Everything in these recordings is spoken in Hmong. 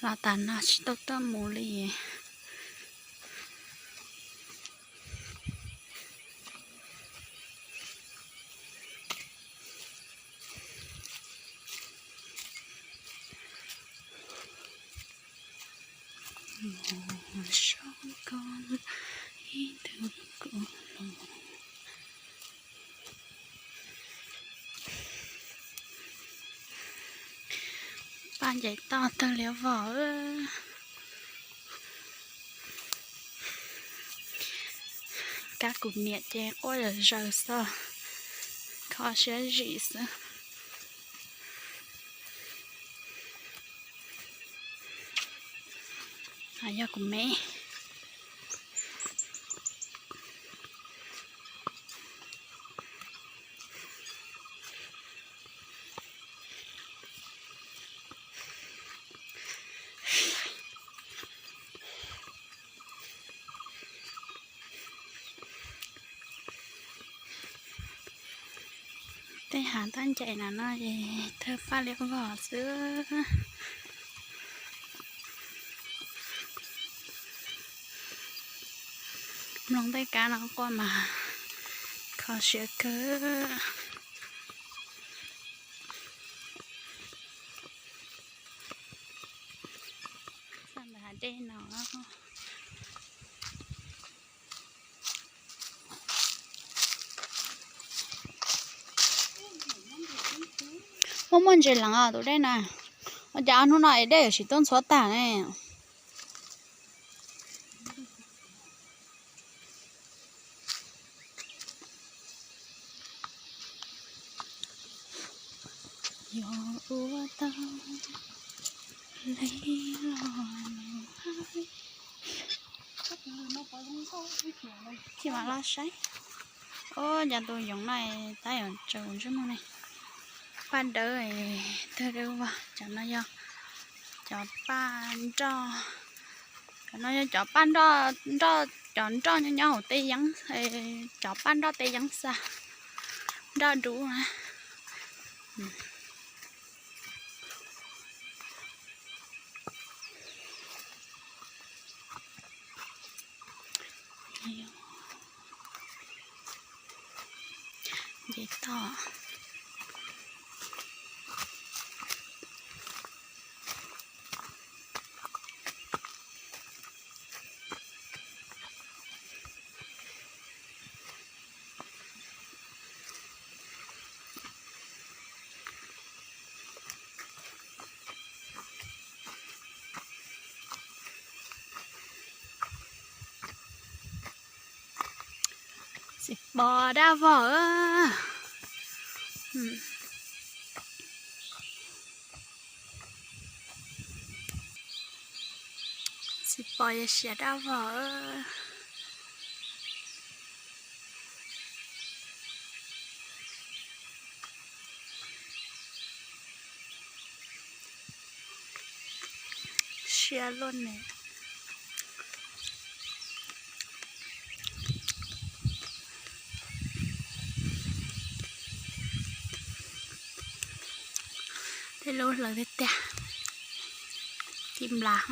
Los tas no tsis tau tuaj mus li. Mus soj koj ib tug kuv los. Paj ncaim toj tawg liab vog. Kab kuv niam ces quaj zom zaws xwb, kho siab zim xwb. Yog kuv me. Tej hav toj ncaim no no es thawj paj liab vog xwb. Mloog tej kab no quaj mas kho siab kawg. Ntawm hav dej no. Muaj muaj ntses leev os tus dej na. Ua cas ob hnub no es dej yuav tsis tuaj ntxhuav tag ne? Yog ua tau li los hais. Tsis mam los saib. Ub, cas tus yoov no tab yuav tsaws ntsej muag ne. Paj dawb, tawg dawb vog. Cov no yog cov paj nroj, cov no yog cov paj nroj, nroj, cov nroj nyob nyob hauv tej yeeb, cov paj nroj tej yeeb xa, nroj dub na. Nce toj. Txiv pos dab vog. Txiv pos yog siav dab vog. Siab luaj ne. Tej lub hlawv tiag tiag, ci nplas.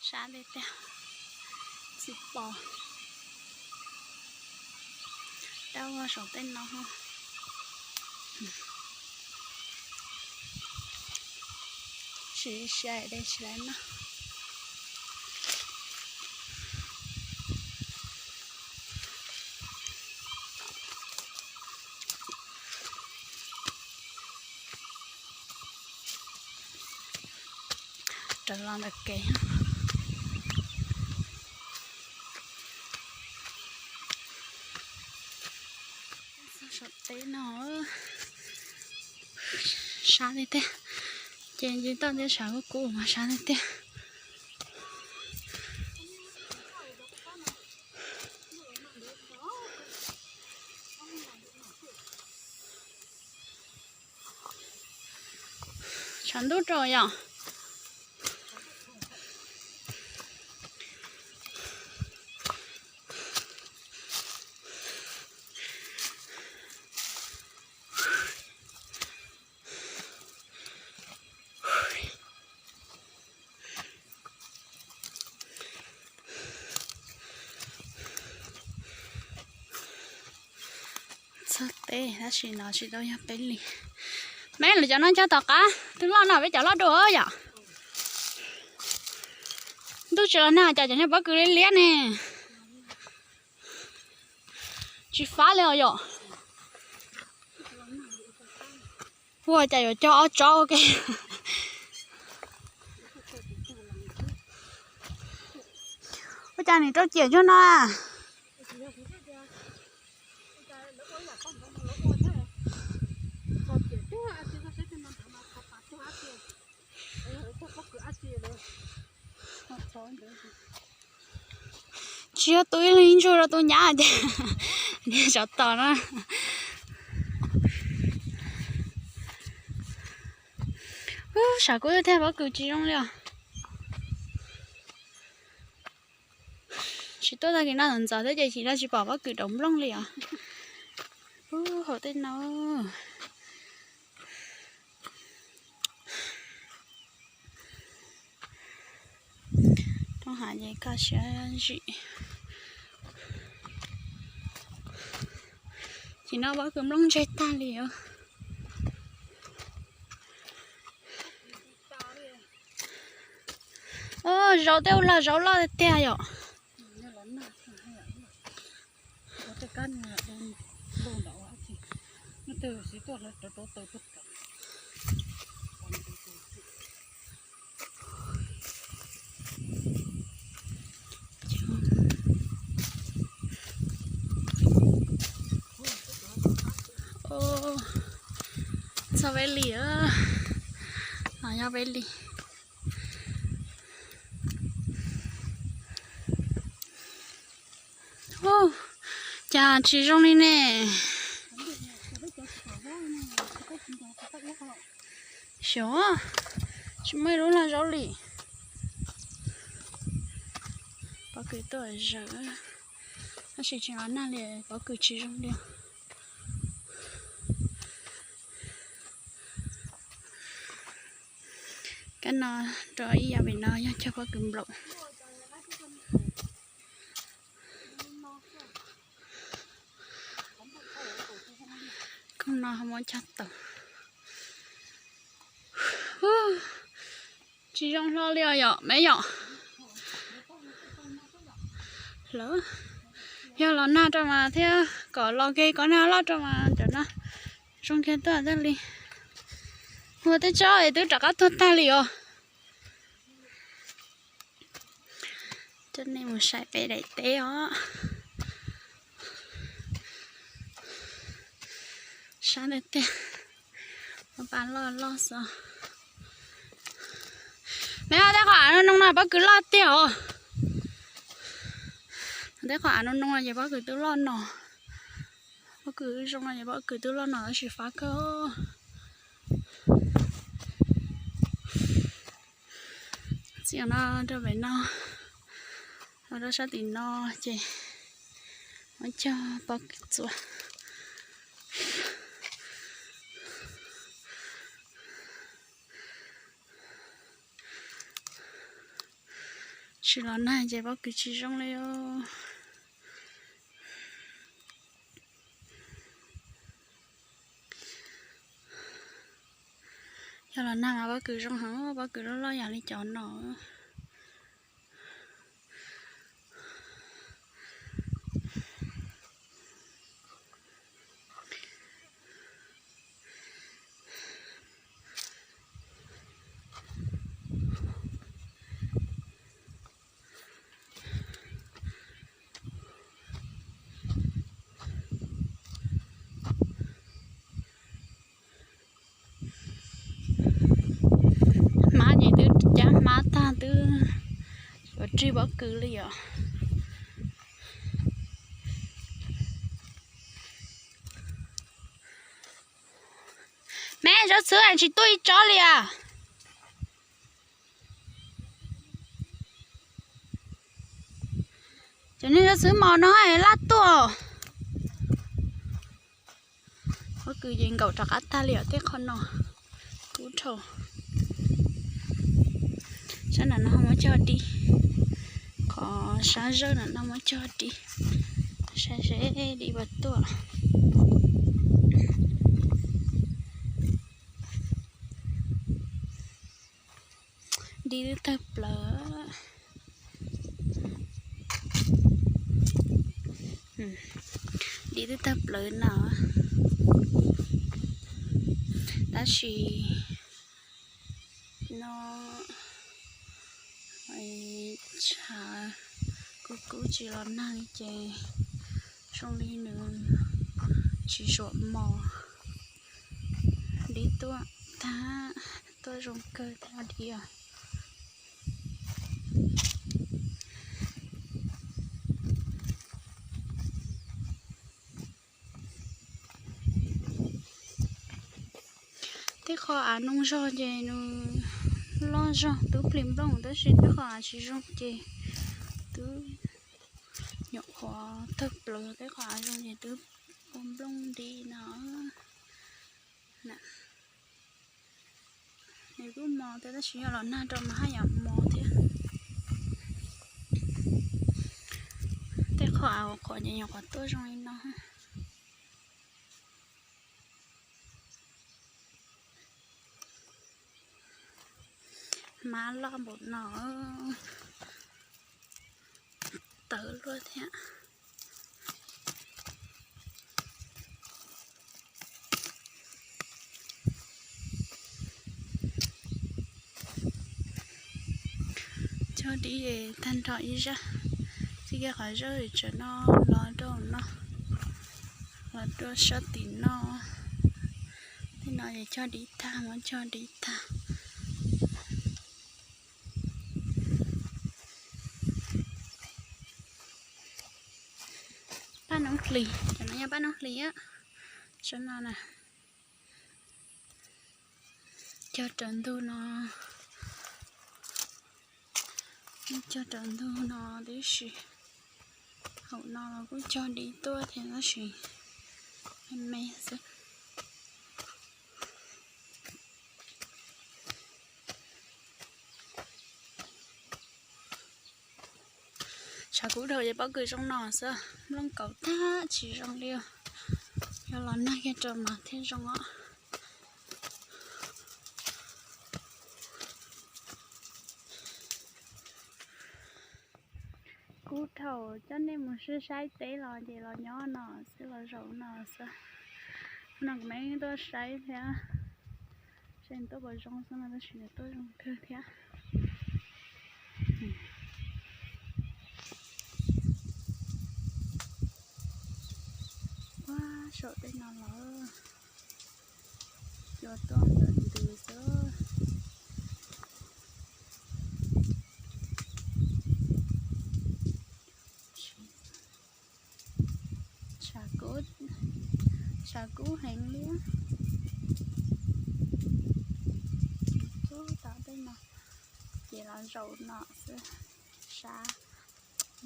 Sab tiag tiag, txiv pos dab vog saum tej no. Siav siav de tsis laiv noj. Raws los ntawm kev. Saum teb no sab tiag tiag, ces nce toj tej sab kub kub mas sab tiag tiag. Ntuj rau yom. Txog teb tab sis no tsis tau yog peb lis. Meb lawv cov no cog tom qab twb loj no peb cov loj dua yom. Ntuj tsis los nag cas cov niag pob kws liab liab ne. Tsis fab li os yom. Ua cas yuav cog ob tsob ua ke. Ua cas nws rau ciam tsuag no. Tsis yog tus ib leeg ntsuag rau tus nyab ces niag tsov tos no. Ub, sav kuv thiaj pob kws tsis zoo li os. Tsis tuaj tag kis no ntxov thiab ces chim no tsis pom pob kws daus nplooj li os. Ub, hauv tej no. Roob hav ces kaj siab zim. Chim no pob kws nplooj ntseg tag li os. Zaub tej ub los zaub loj tiag tiag yom. Txog peb lis, no yog peb lis. Ub, cas tsis zoo li ne. Xyov, tsis muaj ib lub loj zaub li. Pob kws tuaj zawm, tab sis tsis los nag li, pob kws tsis zoo li. Kab no rau ib yam vim no yog cog pob kws nplaum. Koog no ho muab cog tau. Tsis zoo hlo li os yom, me yom. Lawv yog los nag rau mas thiab kom los ke kom nag loj rau mas cov no zoo kiag tuaj tag li. Ua tej tsob es twb rov qab tuag tag li os. Coj nej mus saib peb daim teb os. Sab tiag tiag, pa loj loj xwb. Neb, tej qhov av no no pob kws loj tiag os. Tej qhov av no no ces pob kws twb loj no. Pob kws zoo no ces pob kws twb loj no tab sis fab kawg. Txij no rau pem no, los rau sab tim no ces muab cog pob kws txuas. Tsis los nag ces pob kws tsis zoo li os. Yog los nag mas pob kws zoo heev, pob kws loj loj yam li cov no. Hmab ces twb cab hmab tag twb yuav rig pob kws li os. Me, zaub txhwb tsis tuaj ib tsob li as. Cov niag zaj xwb mos no laj tuaj. Pob kws ces nkaum rov qab tag li os, tej qhov no kub dhau. Sab nram no muab cog dib, qhov sab zawj nram no muab cog dib, saib seb dib puas tuaj. Dib twb tawg plaws. Dib twb tawg plaws no. Tab sis no tshav kub kub tsis los nag li ces zoo li nws tsis zuam mos. Dib tuaj tag, tuaj zoo kawg tag dib os. Tej qho av noo zog ces nws loj zog twb plis nplooj, tab sis tej qho av tsis zoo ces twb nyuam qhuav tawg plaws, tej qho av zoo ces twb pua nplooj nti no. Nws kuj mos thiab, tab sis yog los nag rau mas haj yam mos thiab. Tej qho av uas qhuav ces nyuam qhuav tuaj zoo li no. Hmab loj npaum no, tawv luaj thiab. Cog dib tag nrho ib zaj, txij kiag qhov zawj tsev no los rau no, los rau sab tim no. Tej no es cog dib tag, muab cog dib tag. Paj noob hlis, cov no yog paj noob hlis, sab no na. Cog raws ntug no, cog raws ntug no tib si. Hauv no los kuj cog dib tuaj thiab tab sis me me xwb. Tshav kub dhau ces pob kws zoo no xwb, nplooj kauv tag tsis zoo li. Yog los nag kiag rau mas thiaj zoo os. Kub dhau, coj nej mus saib teb los ces los nyob no xwb, los zaum no xwb. No kuv me tuaj saib thiab, saib tuaj puas zoo xwb no tab sis tuaj zoo kawg thiab. Ua saum tej no lawm, cua tuaj ntawm ntws xwb. Tshav kub heev li. Kub tom tej no ces los zaum no xwb. Sab,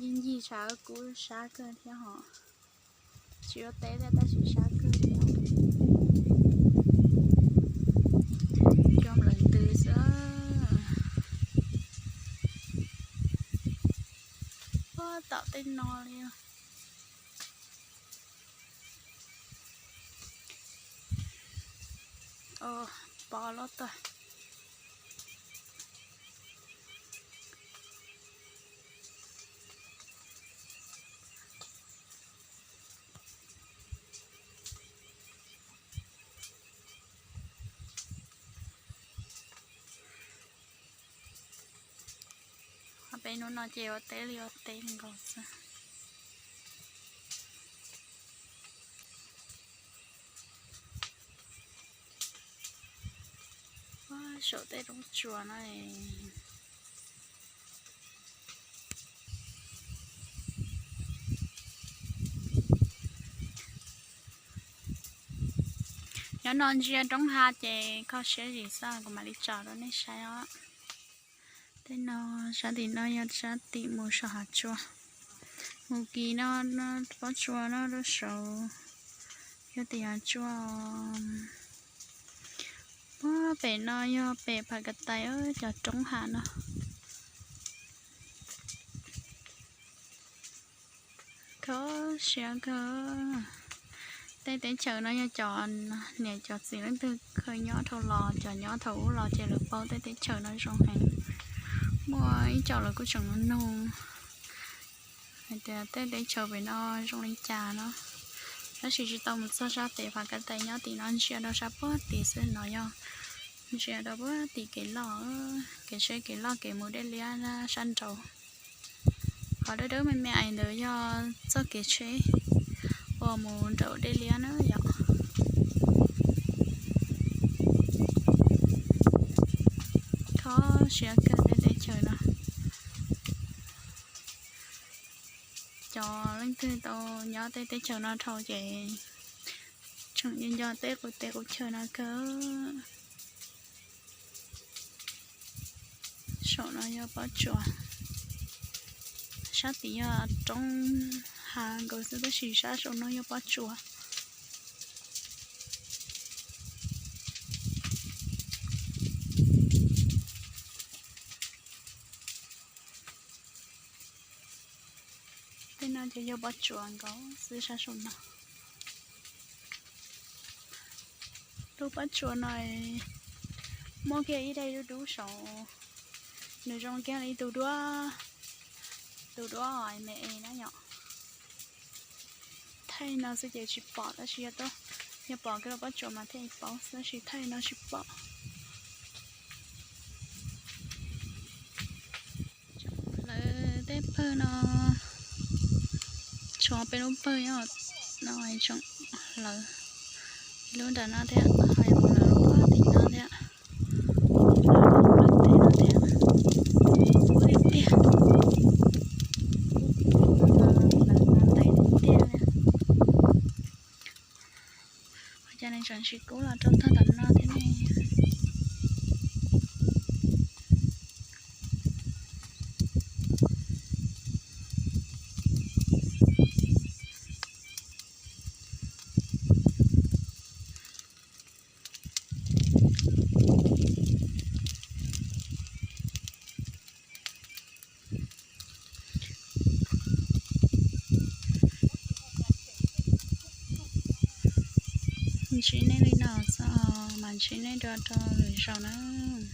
yeej yig tshav kub sab kawg thiab hos. Tsis ua teb thiab tab sis sab kawg thiab. Cua nplawm ntws xwb. Ua tom tej no li. Pov loj tuaj. Peb hnub no ces ua teb li ua teb nkaus xwb. Saum tej roob tsuas no. Nyob no ntsia roob hav ces kho siab zim xwb, kuv mam li tso rau nej saib os. Tej no, sab tim no yog sab tim mus saum hav tsua. Mus kis no, pob tsuas no rau saud, yog tim hav tsuag. Puag pem no yog pem Phav Kav Tais cov roob hav no. Kho siab kawg. Tej teb chaws no yog cov niam cov txiv leej twg khaws nyob dhau los, cov nyob thaum ub los ces lawv paub tej teb chaws no zoo heev. Muaj ib co lawv kuj tseem nug hais tias tej teb chaws pem no zoo li cas no, tab sis tsis tau mus txog sab pem Phav Kav Tais, nyob tim no ntsia rau sab puag tim xwb no yog ntsia rau puag tim kev loj, kev tsheb kev loj kev mus Dej Liab sab nraud. Qhov dawb dawb me me ntawd yog txoj kev tsheb uas mus nraum Dej Liab na yom. Kho siab kawg tej teb chaws no. Cov leej twg tau nyob tej teb chaws no dhau ces tseem nco nco tej qub teb qub chaw no kawg. Saum no yog pob tsuas, sab tid yog roob hav nkaus xwb tab sis sab saum no yog pob tsuas. Tej no ces yog pob tsuas nkaus xwb sab saum no. Lub pob tsuas no muaj kiag ib daim dub dub saud, nws zoo kiag li tus duab, tus duab me e na yom. Thaij no xwb ces tsis pom tab sis yog pom kiag lub pob tsuas mas thiaj paub xwb tab sis thaij no tsis pom. Lawv tej pawg no, tshuav peb lub pawg nyob no tseem hlawv, lub nram no thiab, ho mus lawv lub pawg tim no thiab, lawv tej no thiab, ua tiag tiag, lawv no ntev tiag tiag. Ua cas nws tseem tsis kub los rau tag tom no thiab ne? Ntsib nej li no xwb, mam ntsib nej dua rau lwm zaus nawb.